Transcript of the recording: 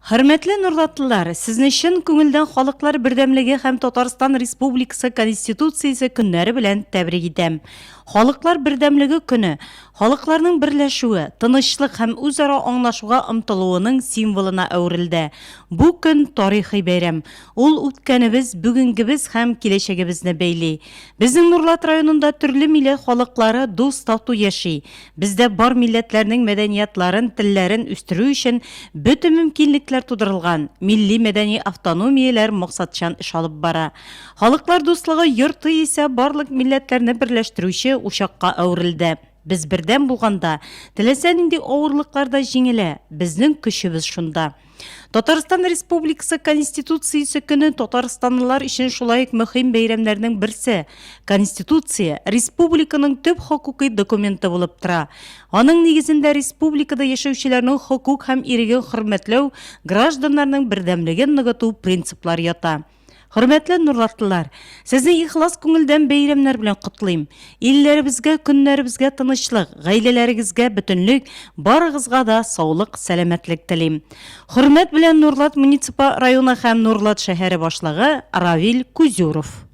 Хөрмәтле нурлатлылар, сезне чын күңелдән Халыклар бердәмлеге һәм Татарстан Республикасы Конституциясе көннәре белән тәбрик итәм. Халыклар бердәмлеге көне, халыкларның берләшүе, тынычлык һәм үзара аңлашуга омтылуының символына әверелде. Бу көн, тарихи бәйрәм. Ул үткәнебез, бүгенгебез һәм киләчәгебезне бәйли. Безнең Нурлат районында төрле милләт халыклары дус-тату яши. Бездә бар милләтләрнең мәдәниятларын, телләрен үстерү өчен бөтен мөмкинлекләр тудырылган, милли-мәдәни автономияләр максатчан эш алып бара. Халыклар дуслыгы йорты исә барлык милләтләрне берләштерүче учакка әверелде. Без бердәм булганда, теләсә нинди авырлыклар да җиңелә, безнең көчебез шунда. Татарстан Республикасы Конституциясе көне татарстанлылар өчен шулай ук мөһим бәйрәмнәрнең берсе. Конституция, республиканың төп хокукый документы булып тора. Аның нигезендә республикада яшәүчеләрнең хокук һәм иреген хөрмәтләү, гражданнарның бердәмлеген ныгыту принциплары ята. Хөрмәтле нурлатлылар, сезне ихлас күңелдән бәйрәмнәр белән котлыйм. Илләребезгә, көннәребезгә тынычлык, гаиләләрегезгә бөтенлек, барыгызга да саулык, сәламәтлек телим. Хөрмәт белән Нурлат муниципа районы һәм Нурлат шәһәре башлыгы Равил Кузюров.